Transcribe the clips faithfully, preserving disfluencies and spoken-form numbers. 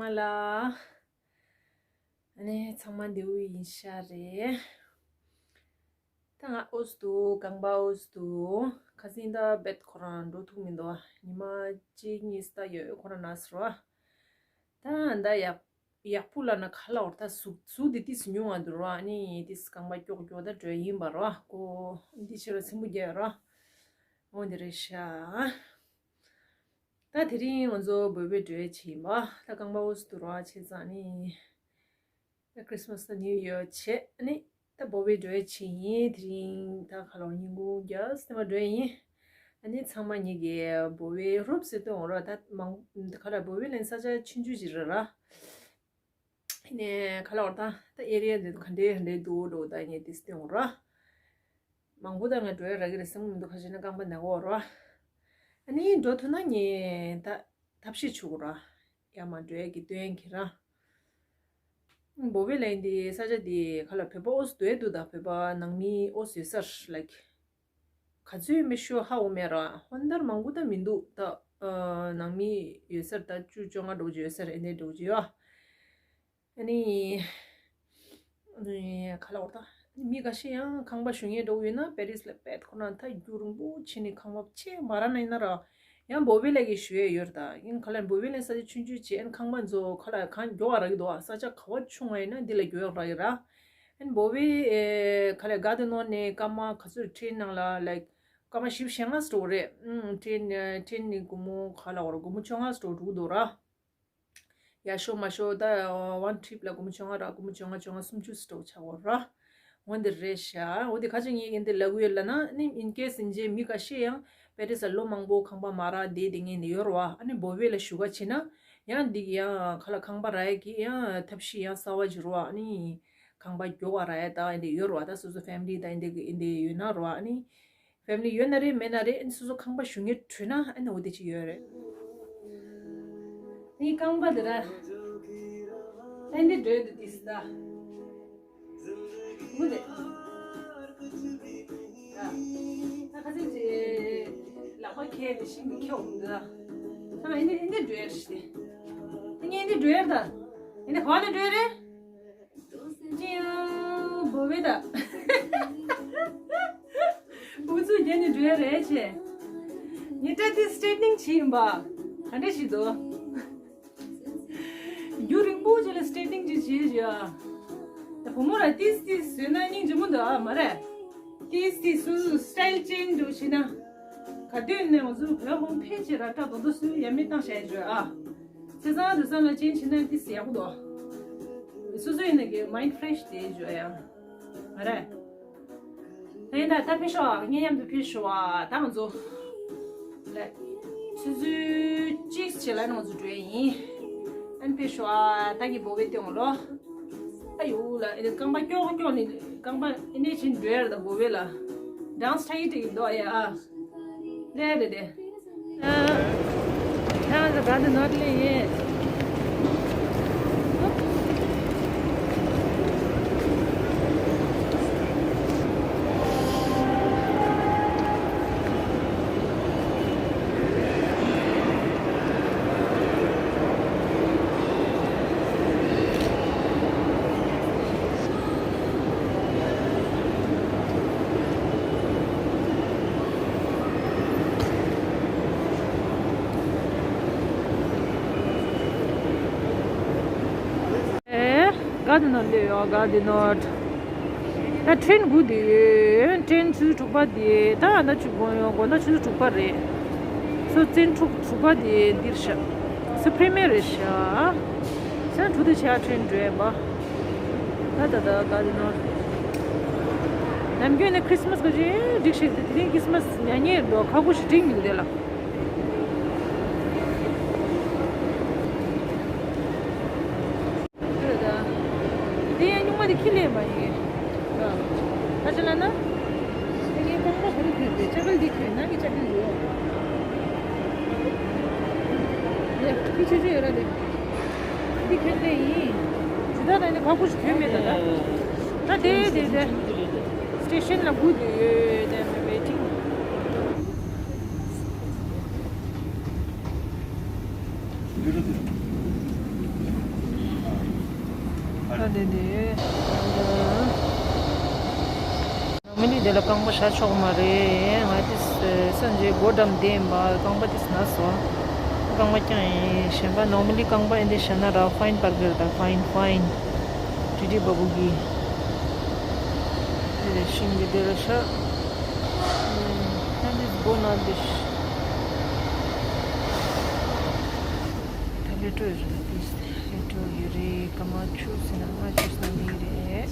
ལ། ཨ་ནི་ཚང་མ་བདེ་པོ་ཡིན་ཤག་རེད། ད་ང་ཨོ་སི་འདུག་རྐང་པ་ཨོ་སི་འདུག་ཁ་སང་ད་བེད་ཁོ་རང་འགྲོ་ཐུབ་མི་འདུག་ཉི་མ་གཅིག་གཉིས་ད་ཡོད་ཁོ་རང་ན་ཟེར་བ། ད་ད་ཡག་ཡག་པོ་ལ་ན་ཁ་ལ་བར་ད་ཟུག་ཟུག་དེ་ཏིས་ཉུང་བ་འདུག་ར། ཨ་ནི་ཏིས་རྐང་པ་ཀྱོག་ཀྱོག་ད་འགྲོ་ཡིན་པ་ར་ཀོ་འདི་ཕྱིར་ར་སེམས་པོ་རྒྱག་ར། འོ་འདི་རེད་ཤག་ད་དེ་རིང་ང་ཚོ་བོད་པའི་འགྲོས་བྱེད་ཡིན་པ། ད་རྐང་པ་ཨོ་སི་འདུག་ར་བྱས་ཙང་ནི། ད་ཁྲི་སི་མ་སི་ད་ནིའུ་ཡར་བྱས་ནི། ད་བོད་པའི་འགྲོས་བྱེད་ཡིན། དེ་རིང་ད་ཁ་ལོ་ཉིན་གུང་རྒྱབ་སྟེ་མ་འགྲོ་ཡིན། ཨ་ནི་ཚང་མ་ཉིད་ཀྱི་བོད་པའི་རོབ་སེ་སྟོན་འོང་ར། ད་མང་ཁ་ལ་བོད་པའི་ལན་ས་ཆ་ཆུང་ཆུང་ཞིག་རེད་ར། ནས་ཁ་ལ་བར་ད་ད་ཨེ་རི་ཡ་འདི་ག་འདྲའི་ག་འདྲའི་འདུག་འགྲོ་ད་ངས་དེ་སྟོན་འོང་ར། མང་པོ་ད་ང་འགྲོ་ཡ་རག་གི་རེད་བསམ་གི་མི་འདུག་ཁ་ཤས་ན་རྐང་པ་ན་གོ་ར། ཨ་ནི་འགྲོ་ཐུབ་ན་ངས་ད་ཐབས་ཤེས་བྱུག་ར། ཡ་མ་འགྲོ་ཡ་གི་སྟོན་གི་ར། བོད་པའི་ལན་འདི་ས་ཆ་འདི་ཁ་ལ་བོད་པ་ཨོ་སི་འདུག་ཡ་འདུག་ད་བོད་པ་ནང་མི་ཨོ་སི་ཡོད་ས་ལ་ག་ཚོད་མི་ཤོ་ཧ་འོ་མེ་ར་ཧོན་དར་མང་པོ་ད་མི་འདུག་ད་ནང་མི་ཡོད་ས་ད་བཅུ་བཅོ་ལྔ་འགྲོ་གི་ཡོད་ས་ཨེ་འདྲ་འགྲོ་གི་ཡོད། ཨ་ནི། ཨ་ནི་ག་ལ་བར་ད། མི་ཁ་ཤས་ཡང་ཁང་པ་ཞུ་མཁན་འགྲོ་གི་ཡོད་ན་པེ་རིས་ལ་བེད་ཁོ་ན་ད་རྒྱུ་རིང་པོ་ཕྱིན་ནས་ཁང་པ་ཆེ་མ་ར་ན་ཡིན་ན་ར། ཡང་བོད་པའི་ལ་གི་ཞུ་ཡས་ཡོད་ར་ད། ཡིན་ག་ལ་བོད་པའི་ལ་ས་ཆ་ཆུང་ཆུང་བྱས་ཨན་ཁང་པ་ཚོ་ག་ལ་གང་མགྱོགས་ར་གི་འདུག་ས་ཆ་ག་བ་ཆུང་བ་ཡིན་ན་འདི་ལ་མགྱོགས་ར་གི་ར། ཨན་བོད་པའི་ཨེ་ག་ལ་ག་དེ་ནོར་ནས་སྐར་མ་ག་ཚོད་ཁྲིད་ནང་ལ་ལའིག་སྐར་མ་བཞི་བཅུ་ཞེ་ལྔ་ཙམ་རེད། ཨང་ཁྲིད་ནས་ཁྲིད་ནས་སྒོར་མོ་ག་ལ་བར་སྒོར་མོ་བཅོ་ལྔ་ཙམ་འགྲོ་གི་འདུག་ར། ཡ་ཤོ་མ་ཤོ་ད་ཝན་ཊི་རིབ་ལ་སྒོར་མོ་བཅོ་ལྔ་ར་སྒོར་མོ་བཅོ་ལྔ་བཅོ་ལྔ་སུམ་ཅུ་ཙམ་ཆགས་འོ་ར། འོ་འདི་རེད་ཤག་འོ་འདི་ཁ་ཅིག་ངས་འདི་ལབ་ཡོད་ལ་ན་ནི་ཨིན་ཀེ་སི་ཨིན་ཇེ་མི་ཁ་ཤས་ཡང་པེ་རི་སི་ལ་ལོ་མང་པོ་ཁང་པ་མ་རག་བསྡད་བསྡད་མཁན་ནི་ཡོད་ར་བ། ཨ་ནི་བོད་པའི་ལ་ཞུ་ག་ཕྱིན་ན་ཡང་འདི་གི་ཡང་ཁ་ལ་ཁང་པ་རག་ཡ་གི་ཡང་ཐབས་ཤེས་ཡང་གསར་བ་ཅིག་ར་བ། ཨ་ནི་ཁང་པ་མགྱོགས་པ་རག་ཡ་ད་འདི་ཡོད་ར་བ། ད་སོ་སོ་ཕེ་མི་ལི་ད་འདི་གི་འདི་ཡོད་ན་ར་བ། ཨ་ནི། ཕེ་མི་ལི་ཡོད་ན་རེད་མེད་ན་རེད། ཨ་ནི་སོ་སོ་ཁང་པ་ཞུ་མཁན་བྲོས་ན་ཨ་ནི་འོ་དེ་ཅིག་ཡོད་རེད། ཨ་ནི་རྐང་པ་འདི་ར། ཨ་ནི་འདི་འགྲོས་འདུག་ཏིས་ད། མུ་དེ། ད་ད་ཁ་སང་ཅི། ལག་པ་ཁྱེར་ནས་ཤིང་གི་ཁྱེར་འོང་འདི་ད། ཨ་ནི་ཨ་ནི་འགྲོས་ཤི་དེ། ཨ་ནི་ཨ་ནི་འགྲོས་ད། ཨ་ནི་ག་ནས་འགྲོས་རེད། ཅིའུ་བོ་བེ་ད། འུ་ཚོ་རྒྱ་ནས་འགྲོ་ཡ་རེད་ཆེ། ངས་ཏྲ་ཏི་སི་ཊེ་ཊི་ནིང་བྱས་ཡིན་པ། ག་འདྲ་ཞིག་འདུག་རྒྱུ་རིང་པོ་ཅིག་ལ་སི་ཊེ་ཊི་ནིང་ཅིག་བྱས་བཞག་ད་བུ་མོ་ར་ཏིས་ཏིས་བཟོས་ན་སྙིང་རྗེ་མོ་འདུག་ཨ་མ་རེད། ཏིས་ཏིས་སུ་སི་ཊེལ་ཅེན་འགྲོ་བྱས་ན། ག་དུས་ནས་ང་ཚོ་བོད་ཧོང་ཕེ་ཆེ་ར་ཏྲ་དོ་དོ་སུ་ཡ་མེད་བཏང་བྱས་བཞག་ཨ། ཚེ་བཟང་དུ་བསམ་ལ་ཅན་བྱེད་ན་ཏིས་ཡག་པོ་འདུག་སོ་སོ་ཡིན་ན་གི་མའིན་ཌི་ཕི་རེ་ཤི་དེ་བརྗོད་ཡ། ང་རེད། ད་ཡིན་ད་ད་ཕེབས་ཤོག་ངའི་མཉམ་དུ་ཕེབས་ཤོག་ད་ང་ཚོ་ལ་ཆུ་ཚོད་གཅིག་བྱས་ལ་ང་ཚོ་འགྲོ་ཡ་ཡིན། ཨན་ཕེབས་ཤོག་ད་གི་བོ་བེ་སྟེང་ལོ། ཨ་ཡོ་ལ་ཨེ་རྐང་པ་ཀྱོག་ཀྱོག་ནི་རྐང་པ་ཨེ་ནས་ཕྱིན་འགྲོ་ཡ་རེད་ད་བོ་བེ་ལ། ཌན་སི་ཊ་ཡི་ཊི་ཡི་འདུག་ཡ་ཨ། ལེ་རེད་དེ། ཨ། ད་ང་ཚོ་ག་དུ་ནོར་ལེ་ཡིན། ཨེ། ག་དེ་ནོར་ལེ་ཡོ་ག་དེ་ནོར། ད་ཊེན་སྒུག་དེ་ཡོད། ཊེན་ཆུ་ཚོད་དྲུག་པ་དེ་ད་ཨ་ན་ཆུ་དགོང་ཡོང་དགོང་ད་ཆུ་ཚོད་དྲུག་པ་རེད། སོ་བཙན་དྲུག་དྲུག་པ་དེ་འདིར་ཤ། སོ་པི་རི་མི་ཡར་རེད་ཤ། སང་དྲུག་དེ་ཆ་ཊེན་འགྲོ་ཡ་པ། ད་ད་ད་ག་དེ་ནོར། ནམ་རྒྱུན་ནས་ཁྲི་སི་མ་སི་ག་ཅིག་འགྲིག་ཤེས་དེ་དེ་རིང་ཁྲི་སི་མ་སི་ཉག་ཉེ་རེད་འགྲོ་ཁག་པོ་ཞིག་འགྲིག་མི་འདུག་དེ་ལ། དེ་ཡང་སྨྱུག་མ་དེ་ཁྱི་ལས་མ་ཡིན། ཨ་ཅེ་ལ་ན། དེ་ངའི་རྐང་པ་ག་རེ་གྱོན་པའི་ཅ་གལ་འདི་གྱོན་ནང་གི་ཅ་གལ་ཡོད། ཡ་ཁྱི་ཆུ་ཆུ་ཡོད་ར་དེ། འདི་གྱོན་ལས་ཡིན། ཇི་ལྟར་ན་ནི་ཁག་པོ་ཞིག་གྱོན་མེད་ད་ད། ད་དེ་དེ་དེ། སི་ཊེ་ཤན་ལ་སྒུག་བསྡད་ཡོད་དེ་མི་ཝེ་ཊིང་། འདི་འདི། ནོར་མལ་ལི་དེ་ལ་རྐང་པ་བཞག་ཆོག་མ་རེད། ང་དེ་སོན་རྗེས་སྒོ་འགྲམ་བསྡད་ཡིན་པ། རྐང་པ་དེ་ན་སོ། རྐང་པ་རྐྱང་ཡིན། གཞན་པ་ནོར་མལ་ལི་རྐང་པ་འདི་བཞག་ན་ར་ཕ་ཡིན་སྤར་གི་རེད། ད་ཕ་ཡིན་ཕ་ཡིན། ཊི་ཊི་བ་བུ་གི། དེ་ལས་ཤིང་གི་དེ་ལ་ཤ། ད་འདི་སྒོ་ན་འདི། ད་ལེ་ཊོ་ཡོད་རེད། ལེ་ཊོ་ཡོད་རེད། ཀ་མ་ཆུ་ཟེར་ན་ང་ཆུ་ཟེར་ན་མི་རེད།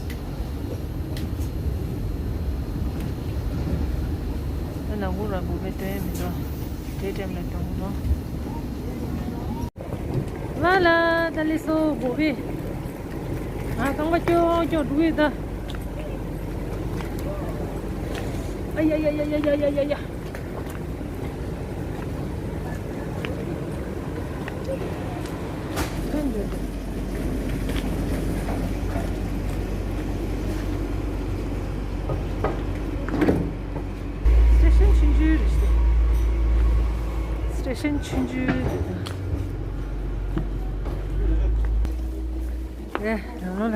ད་ནང་ཁུག་ར་སྒོ་པའི་སྟོན་མི་འདུག་དེ་ཊེམ་ལ་གཏོང་གི་འདུག་ལ་ལ་ད་ལེ་སོ་སྒོ་པའི། ང་རྐང་པ་ཀྱོག་ཀྱོག་འགྲོ་གི་ད། ཨ་ཡ་ཡ་ཡ། སི་ཊེ་ཤན་ཆུང་ཆུང་རེད། སི་ཊེ་ཤན་ཆུང་ཆུང་རེད། ཨེ། ཡང་ལོ་ལ།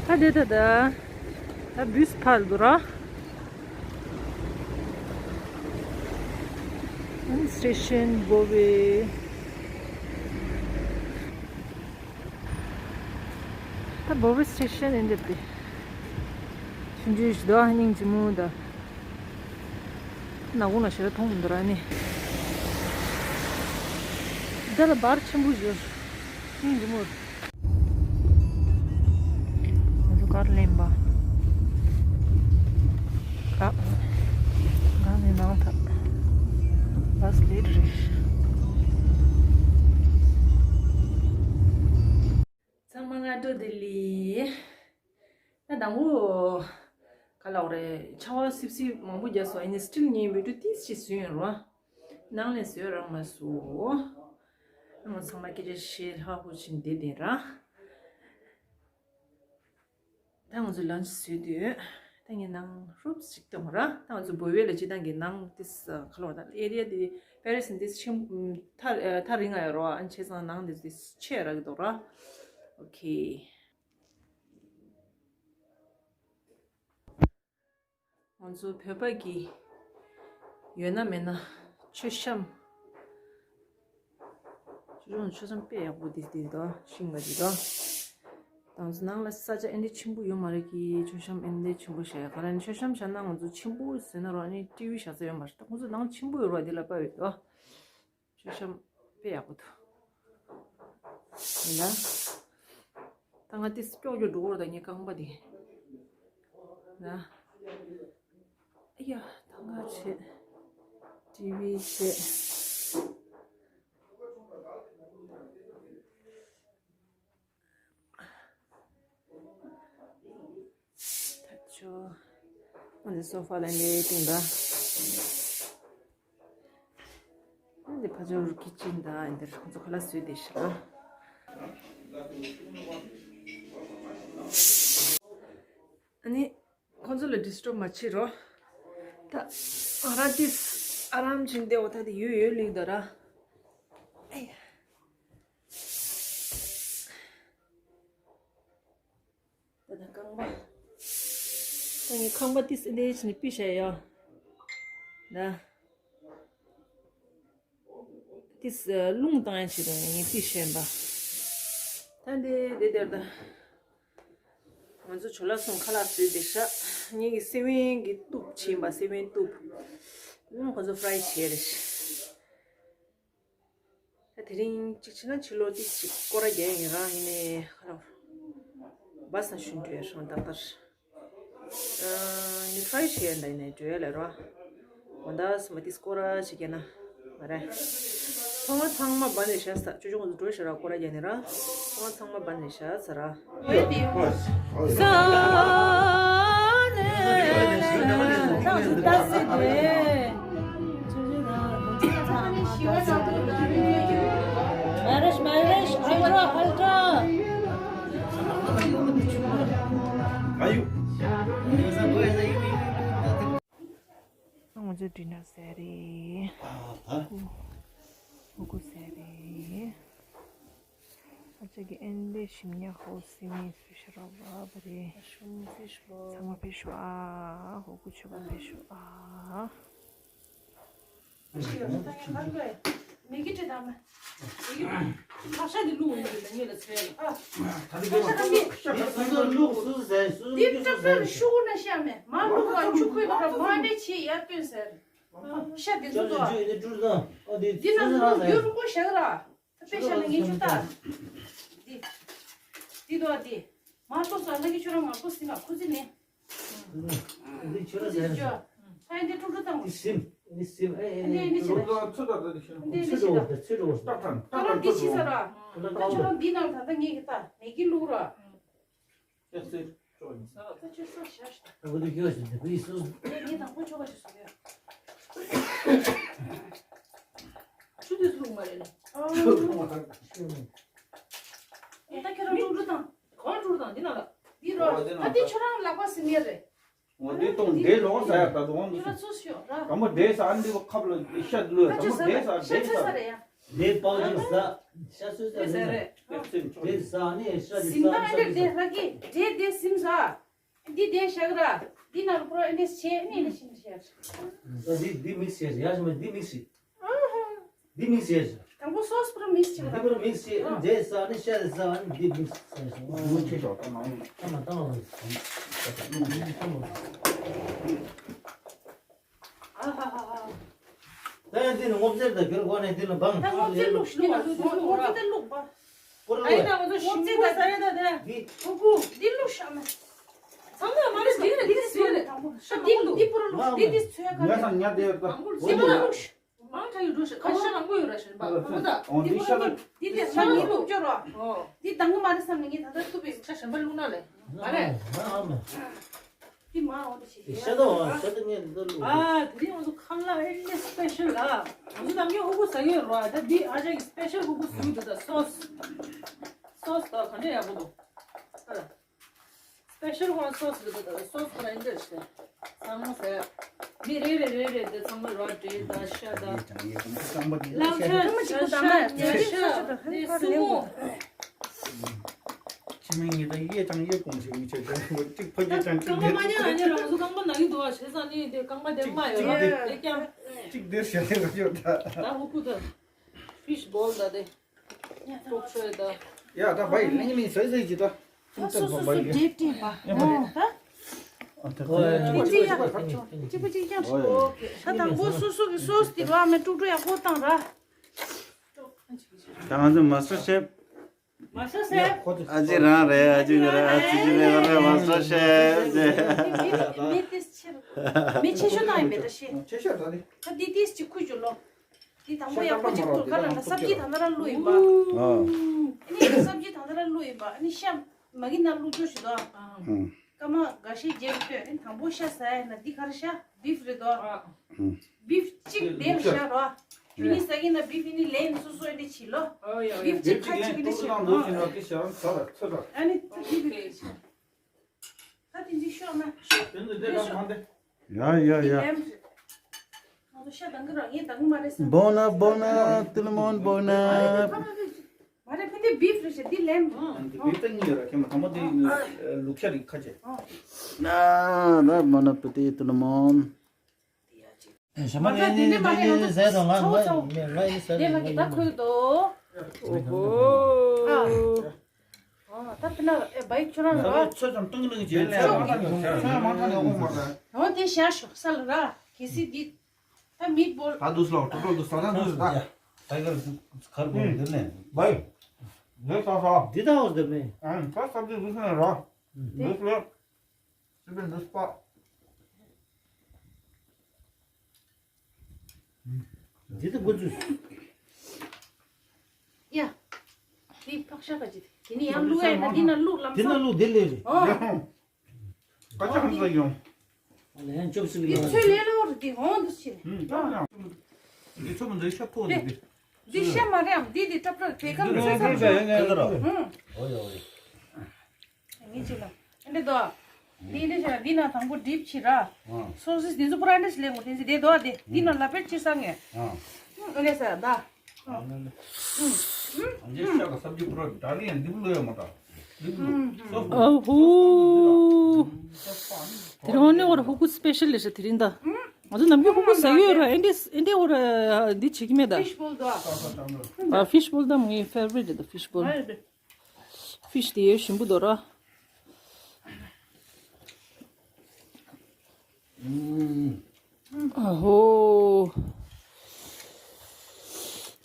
ད་དེ་ད་ད། ད་བུས་ཕར་འདུག་ར། སི་ཊེ་ཤན་བོ་ཝེ། ད་བོ་ཝེ་སི་ཊེ་ཤན་ཡིན་འདི་དེ། ཆུང་ཆུང་ཞིག་འདུག་སྙིང་རྗེ་མོ་ད། ནག་ཁུང་ལ་ཞེ་དྲག་མཐོང་མི་འདུག་ར་ནི། འདི་ལ་བར་ཆེན་པོ་ཞིག་སྙིང་རྗེ་མོ་རེད། ང་ཚོ་གར་ལེན་པ། ག་ག་ནས་ནང་ཐག་བ་སི་ལེ་ཊི་རེད། ཚང་མ་སྔ་དྲོ་བདེ་ལེགས། ད་དང་པོ་ག་ལབ་རེད། ཆར་པ་སིབ་སིབ་མང་པོ་རྒྱག་སོང་། ཨ་ནི་སི་ཊིལ་ངའི་བི་ཌི་ཡོ་ཏིས་ཅིག་བཟོས་ཡོད་རེད་བ། ནང་ལ་བཟོས་རག་མ་སོང་། ཨ་མ་ཚང་མ་སྐད་ཆ་བཤད་ཧ་ཧུ་ཕྱིན་བསྡད་བསྡད་ར། ད་ང་ཚོ་ལན་ཆི་བཟོས་དུས། ད་ངས་ནང་ཧྲུབ་ཞིག་གཏོང་ར། ད་ང་ཚོ་བོད་ཡུལ་ལ་སྤྱིར་བཏང་གི་ནང་ཏིས་ག་ལབ་རེད། ད་ཨེ་རི་ཡ་དེ་པེ་རི་སི་ཏིས་ཆེན་ཐག་ཐག་རིང་ང་ཡོད་རེད་བ། ཨ་ནི་བྱས་ཙང་ནང་དེ་ཏིས་ཆེ་རག་གི་འདུག་ར། ཨོ་ཁེ། ང་ཚོ་བོད་པ་གི་ཡོད་ན་མེད་ན་མཆོད་བཤམས། ཆུ་ཆུང་མཆོད་བཤམས་དཔེ་ཡག་པོ་འདི་འདི་དོ་ཤིང་ག་འདི་དོ། ད་ང་ཚོ་ནང་ལ་ས་ཆ་ཨེ་འདྲ་ཆེན་པོ་ཡོད་མ་རེད་གི། མཆོད་བཤམས་ཨེ་འདྲ་ཆེན་པོ་བཞག་ཡ། ག་རེ་ནི་མཆོད་བཤམས་བཞག་ན་ང་ཚོ་ཆེན་པོ་བཟོས་ན་རོགས་ནི་ཊི་ཝི་བཞག་ས་ཡོད་མ་རེད། ད་ང་ཚོ་ནང་ཆེན་པོ་ཡོད་རོགས་འདི་ལ་དཔའ་ཡོད་དོ། མཆོད་བཤམས་དཔེ་ཡག་པོ་འདུག་ཡིན་ན། ད་ང་ཏིས་ཀྱོག་ཀྱོག་འགྲོ་གི་རེད། ད་ངའི་རྐང་པ་འདི། ན། ཨ་ཡ། ད་ང་བྱེད། ཊི་ཝི་བྱེད། ད་ཆོ། ང་ཚོ་སོ་ཕ་ལ་འདི་བཏིང་ད། འདི་ཕ་ཇོ་རུ་ཁི་ཅན་ད་འདིར་ཁོང་ཚོ་ཁ་ལག་བཟོས་བསྡད་ཤག་ཨ་ནི་ཁོང་ཚོ་ལ་ཌིས་ཊབ་མ་བྱེད་རོགས། ད་ང་རང་ཏིས་ཨ་རམ་བྱིན་བསྡད་འོ། ད་དེ་ཡོད་ཡོད་ལིག་ད་ར། ཨེ་ཡ། ད་ད་རྐང་པ། ད་ངའི་རྐང་པ་ཏིས་ཨེ་འདྲ་བྱས་ནས་ཕུད་བཞག་ཡོད། ད། ཏིས་རླུང་བཏང་ཡ་ཆེད་དུ་ངས་ཕུད་བཞག་པ། ད་འདི་འདི་དེར་ད། ང་ཚོ་ཇོ་ལགས་ཚོ་ཁ་ལག་བཟོས་བསྡད་ཤག་ངེད་ཀྱི་སེ་བན་གྱི་གཏུབ་བྱིན་པ། སེ་བན་གཏུབ། ཨུམ། ཁོ་ཚོ་ཕ་རའི་བྱས་རེད། ད་དེ་རིང་གཅིག་བྱས་ན་ཕྱི་ལོགས་ཏིག་ཅིག་སྐོར་ར་རྒྱག་ཡིན་ར། ཡིན་ནའི་ཁ་ལོ་བ་ས་ཞུན་འགྲོ་ཡ་ཧྲང་ཏག་ཏག་ཨ་ནི་ཕ་རའི་བྱས་ཡ་འདྲ། ཡིན་ནའི་འགྲོ་ཡ་ལ་ར་འོ་ད་སི་མ་ཏིག་སྐོར་ར་ཞིག་རྒྱག་ན་མ་རེད། ཚང་མ་ཚང་མ་བ་ནས་བཞག་ས། ཅོ་ཅོ་ང་ཚོ་འགྲོ་ཤ་ར་སྐོར་ར་རྒྱག་ནི་ར། ཚང་མ་ཚང་མ་བ་ནས་བཞག་ས་ར། ང་ཚོའི་ ཇི་ན་ཟེར་རེད། ཨ་ད། ཧུ་ཧུ་གུ་ཟེར་རེད། ཨ་ཅག་གི་ཨེན་ལེ་ཞིམ་ཉ་ཧོ་སི་མི་སུ་ཤ་ར་བ་བ་རེད། ཤུམ་སི་ཤོ། ཚང་མ་ཕེབས་ཤོག་ཨ། ཧུ་གུ་ཆོས་པ་ཕེབས་ཤོག་ཨ། མི་གི་ཏྲི་དམ། མི་གི་ཁ་ཤ་འདི་བླུགས་ཡོད་ལ་ངེད་ལ་ཚོད། ཨ། ཁ་ཤ་འདི། སོ་སོ་བླུགས་སུ་ཟེར་སུ་འདི་བླུགས་སུ་ཏྲག་ཏྲག་ཟེར། ཤུ་གུ་ན་ཤ་མེད་མ་བླུགས་ར་ཆུ་ཁོལ་ར་མ་འདྲེ་ཆེ་ཡར་བཏོན་ཟེར། ཤ་འདི་ཚོ་དོ། འདི་ན་ལུག་རྒྱུ་རུ་ཀོ་ཤ་ར། ད་པེ་ཤ་ལ་ངེད་ཆུ་ཏ། འདི། འདི་དོ་འདི། མ་བླུགས་སོ་ལ་གི་ཆུ་ར་མ་བླུགས་སི་མ་ཁུ་ཚི་ནི། འདི་ཆུ་ར་ཟེར། ཨ་འདི་ཀྲུག་ཀྲུག་བཏང་། འདི་སིམ། འདི་སིམ་ཨེ་ཨེ། འདི་འདི་ཆུ་ར། ཚུ་ད་ད་འདི་ཤི། འདི་འདི་ཆུ་ཆུ་ར། འདི་ཆུ་ར། ཏག་ཏག་ཏག་ཏག་འདི་ཆི་ཟེར་ར། ད་ཆུ་ར་འདི་ནང་ད་ད་ངེད་ཀྱི་ད་ངེད་ཀྱི་བླུགས་ར། ཡ་སེ་ཅོ་ཡིན། ད་ཆུ་སོ་ཤ་ཤ། ཨ་བུ་དུ་ཁྱོད་ཤི་འདི་བུ་ཡི་སུ། ངེད་ངེད་དང་པོ་ཆོ་ག་ཆུ་སོ་ཡ། ཆུ་དུས་བླུགས་མ་རེད། ཨ། ད་ཁྱོད་རང་ཀྲུག་ཀྲུག་བཏང་། གང་ཀྲུག་ཀྲུག་བཏང་འདི་ན་ལ། འདི་རོ། ཨ་འདི་ཁྱོད་རང་ལག་པ་ཟིན་ཡ་རེད། འོ་འདི་གཏོང་འདི་ལོག་ཟ་ཡ་ད་དུང་འདི་ལ་ཚུར་ཤོག་ར། དང་པོ་འདྲེ་ཟ་འདི་བ་ཁབ་ལ་ཤ་ལུས་དང་པོ་འདྲེ་ཟ་འདྲེ་ཟ་རེད་ཡ། འདི་པའོ་ཅིག་ཟ། ཤ་སུས་ཟ་འདྲེ་ཟ་རེད། འདྲེ་ཟ་ནི་ཤ་ལི་ཟ་ཟིན་ན་ཨ་འདྲེ་འདྲེ་ཧ་གི་འདྲེ་འདྲེ་ཟིན་ཟ། འདི་འདྲེ་ཤ་གི་ར། འདི་ན་རུ་པོ་ར་འདྲེ་ཆེ་ནི་འདྲེ་ཤིན་ཤ། འདི་འདི་མིག་ཤེས་ཡ་ཞིག་མ་འདི་མིག་ཤེས། འདི་མིག་ཤེས། དང་པོ་སོ་སི་པུ་ར་མིག་ཤེས། འདི་པུ་ར་མིག་ཤེས་འདྲེ་ཟ་ནི་ཤ་ལི་ཟ་ནི་འདི་མིག་ཤེས། ཨ་མ་ཏང་བ། ཨ་ཧ་ཧ་ཧ། ད་ཡང་འདི་ནི་སྔོ་ཚལ་དང་གྱུར་གོ་ནས་འདི་ནི་བང་། ད་སྔོ་ཚལ་བླུགས་ཤིག་བླུགས་པ། སྔོ་ཚལ་བླུགས་པ། པུ་ར་ཨ་ཡིན་ན་ང་ཚོ་ཞིམ་པོ་ཟ་ཡ་ད་དེ། འདི། ཧུ་གུ། འདི་བླུགས་ཤག་མ། ཚང་མ་མ་རེད་འདི་རེད་འདི་རེད་འདི་རེད། ད་འདི་བླུགས་འདི་པུ་ར་བླུགས་འདི་འདི་ཚོས་ག་ཉ་རེད། སང་ཉ་དེ་ཡོད་ད། འདི་པུ་ར་བླུགས་ཤག་མང་དྲགས་ཡོད་འགྲོ་ཤག་ཁ་ཤ་མང་པོ་ཡོད་ར་ཤག་པ། ཨོ་ད། འོ་འདི་ཤ་ལ། འདི་དེ་ཤ་ལ་བླུགས་སྐྱོར་རོ། ཨོ། འདི་དང་པོ་མ་རེད་བསམ་ནས་ངས་ད་ལྟ་བཏུབ་པའི་ཤ་ཞིམ་པ་བླུགས་ན་ལེ། མ་རེད། ཨ་མ། འདི་མ་འོ་འདི་ཤེས། ཤ་ད་འོ་ཤ་ད་ངས་འདི་ལུགས། ཨ་དེ་རིང་ང་ཚོ་ཁམས་ལ་ཨེ་ནི་སི་པེ་ཤལ་ལ། ང་ཚོ་ནམ་རྒྱུན་ཧུ་གུ་ཟ་གི་ཡོད་རོ། ད་འདི་ཨ་ཅག་གི་སི་པེ་ཤལ་ཧུ་གུ་ཟུག་འདུག་ད་སོ་སི། སོ་སི་ད་ག་འདྲ་ཡག་པོ་འདུག་ཨ། སི་པེ་ཤལ་ཁོ་རང་སོ་སི་རེད་འདུག་སོ་སི་ཁོ་རང་ཨེ་འདྲ་ཞིག་ཚང་མ་ཟ་ཡ། མི་རེ་རེ་རེ་རེ་འདི་ཚང་མ་རོ་འདྲེ་ད་ཤ་ད། ལང་ཆ་ཤ་ཤ་ཉ་ཤ་ནི་སྲིན་མོ། ཕྱི་མིག་ངེད་དང་གཡས་དང་གཡས་གོང་ཞིག་མི་ཆེ་ཆེ་གཅིག་ཕ་གི་ད་ཅང་རྐང་པ་མ་ཉལ་ལ་ཉལ་རང་སུ་རྐང་པ་ན་གི་འདུག་ཨ་བྱས་ཙང་ནི་དེ་རྐང་པ་དེ་མ་ཡོད་ར་དེ་ཀྱང་གཅིག་དེར་ཞལ་ལས་ར་ཡོད་ད། ད་ཧུ་ཀུ་ད་ཕིཤ་བོལ་ད་དེ་ཀྲོག་ཤོས་ད། ཡ་ད་བའི་ལིང་ལིང་སོས་སོས་ཀྱི་ད། སོ་སོ་སོ་འདྲེ་སྤྲད་པ་ཨོ་ད། ཨ་ད་ད་ཅི་ཅི་ཡ་ཅི་པ་ཅི་ཅི་ཡ་ཨོ་ཁེ་ད་དང་པོ་སོ་སོ་གི་སོ་སོ་དེ་ར་མེ་ཀྲུག་ཀྲུག་ཡག་པོ་བཏང་ར། ད་ང་ཚོ་མ་སོ་ཤེབ། མ་སོ་ཤེབ། ཨ་ཅི་རང་རེད་ཨ་ཅི་རེད་ཨ་ཅི་ཅི་རེད་རེད་མ་སོ་ཤེབ་ཟེར། མི་ཏིས་ཆེ་མི་ཆེ་ཤོས་དང་ཡིན་མེད་ད་ཤེ། ཆེ་ཤོས་ད་ནི། ད་འདི་ཏིས་ཅི་ཁུ་ཅུ་ལོ། འདི་དང་པོ་ཡག་པོ་ཅིག་ཁུར་ག་ལ་ན་སབ་ཇི་ད་ན་ར་ལུ་ཡིན་པ། ཨ་ནི་སབ་ཇི་ད་ན་ར་ལུ་ཡིན་པ་ཨ་ནི་ཤ་མ་གི་ན་ལུ་ཅོ་ཞུ་དོ། ཀ་མ་ག་ཤེ་རྗེས་ལྟོས་ཨ་ནི་དང་པོ་ཤ་ཟ་ཡ་ན་འདི་ག་ར་ཤ་བིབ་རེད་དོ། བིབ་གཅིག་དེ་ལ་ཤ་རོ། ཁྱོད་ནི་ཟ་གི་ན་བིབ་ནི་ལེན་སོ་སོ་ཨ་ནི་ཆི་ལོ། བིབ་གཅིག་ཁ་གཅིག་ནི་ཆི་ལོ། ཨ་ནི་ད་བིབ་རེད། ད་དེ་འདི་ཤོག་མ་ཤོག་དེ་འདི་དེ་ལ་མ་འདི། ཡ་ཡ་ཡ། ང་ཚོ་ཤ་དང་གི་རང་ཡེ་དང་གི་མ་རེད་སམ། Bon app, bon app, tout le monde, bon app. མ་རེད་ཕི་འདི་བིབ་རེད་ཤ་འདི་ལེམ། འདི་བིབ་ད་གཉིས་ཡོད་ར་ཁྱེད་མ་དང་པོ་འདི་ལུག་ཤ་རིགས་ཁ་ཆེ། ན་ན་bon appétit, tout le monde. ཞྭ་མ་ལེན་ནི་ཟས་དང་ང་ང་ཡིན་ཟས་དང་ང་ཡིན་ཟས་དང་ང་ཡིན། ཨོ་ཧོ། ཨ། ཨ་ད་དཔེར་ན་ཨེ་བའི་ཁྱོད་རང་ལ། ཚོད་ཙམ་སྟོང་གི་ནང་གི་རྗེས་ལ་ཡང་མ་ཐང་ནས་འོང་མ་རེད། འོ་དེ་བཞག་ཤོག་ས་ལ་ར་གལ་སྲིད་འདི་ད་མི་བོར། ད་འདུག་སློག་ཏོག་ཏོག་འདུག་ས་ད་འདུག་ས་ད། ད་གར་གར་གོ་འདིར་ནས་བའི། འདི་ས་ས། འདི་ད་འོ་འདིར་ནས། ཨང་ད་ས་འདི་འདུག་ས་ནས་ར། འདུག་ས། སི་པན་འདི་སྤགས། འདི་ད་འགོ་ཚུགས། ཡ། འདི་ཕག་ཤ་ག་ཅི་དེ་ནི་ཡང་བླུགས་ཡ་ན་འདི་ན་བླུགས་ལམ་འདི་ན་སང་། བླུགས་འདི་ལས་རེད། ཨོ། ཀ་ཅག་ཧམ་ས་ཡོང་། ལན་ཅོབ་སི་ལི་འདི་ཡོང་། ཚོད་ལས་ལོ་རུ་འདི་ཧོང་འདི་ཕྱིན། ཨོ། འདི་ཚོ་མ་འདི་ཤ་ཕོ་འདི་འདི། འདི་ཤ་མ་རེད་ཨམ་འདི་འདི་ཏྲབ་ཏྲབ་དེ་ཀ་འདི་ཚོད་ཚོད་ཚོད་ཚོད། ཨོ་ཡ་ཨོ་ཡ། ངེད་ཅིག་ལ། ཨ་འདྲེ་དོ། འདི་འདི་བྱས་འདི་ན་དང་པོ་ཌིབ་བྱེད་ར། སོ་སིས་འདི་ཚོ་པུ་ར་འདྲ་ཞིག་ལེན་དགོས། དེ་འདི་དོ་དེ་འདི་ན་ལ་པེད་ཅི་སང་ངས། ཨ་ལེ་ས་ད། ཨ་ཧུ། དེ་རིང་ནི་འོ་ར་ཧུ་ཀུ་སི་པེ་ཤལ་ལེ་ཤ་དེ་རིང་ད། ང་ཚོ་ནམ་རྒྱུན་ཧུ་ཀུ་ཟ་གི་ཡོད་ར། ཨེ་འདི་ཨེ་འདི་འོ་ར་འདི་བྱེད་ཀྱི་མེད་ད། ཕིཤ་བོལ་དོ། ཨ་ཕིཤ་བོལ་ད་ངའི་ཕེ་ཝ་རིཊ་ད་ཕིཤ་བོལ། ཕིཤ་དེ་ཡོད་ཞིམ་པོ་འདུག་ར། ཨ་ཧོ།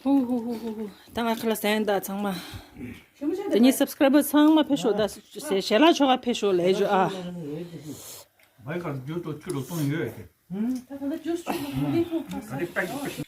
ཧུ་ཧུ་ཧུ་ཧུ་ཧུ། ད་ང་ཁ་ལག་ཟ་ཡིན་ད་ཚང་མ། དེ་ཉིད་སབ་སི་ཀ་རའི་བར་ཚང་མ་ཕེབས་ཤོག་ད་ཞལ་ལག་མཆོད་གར་ཕེབས་ཤོག་ལབ་ཞུ་ཨ། བའི་ཁར་རྒྱུ་ཏོ་ཆུ་རུ་གཏོང་ཡོད་ཀྱི། ད་ད་ལྟ་ཇུས་ཆུ་རུ་གཏོང་ཡོད་ཀྱི།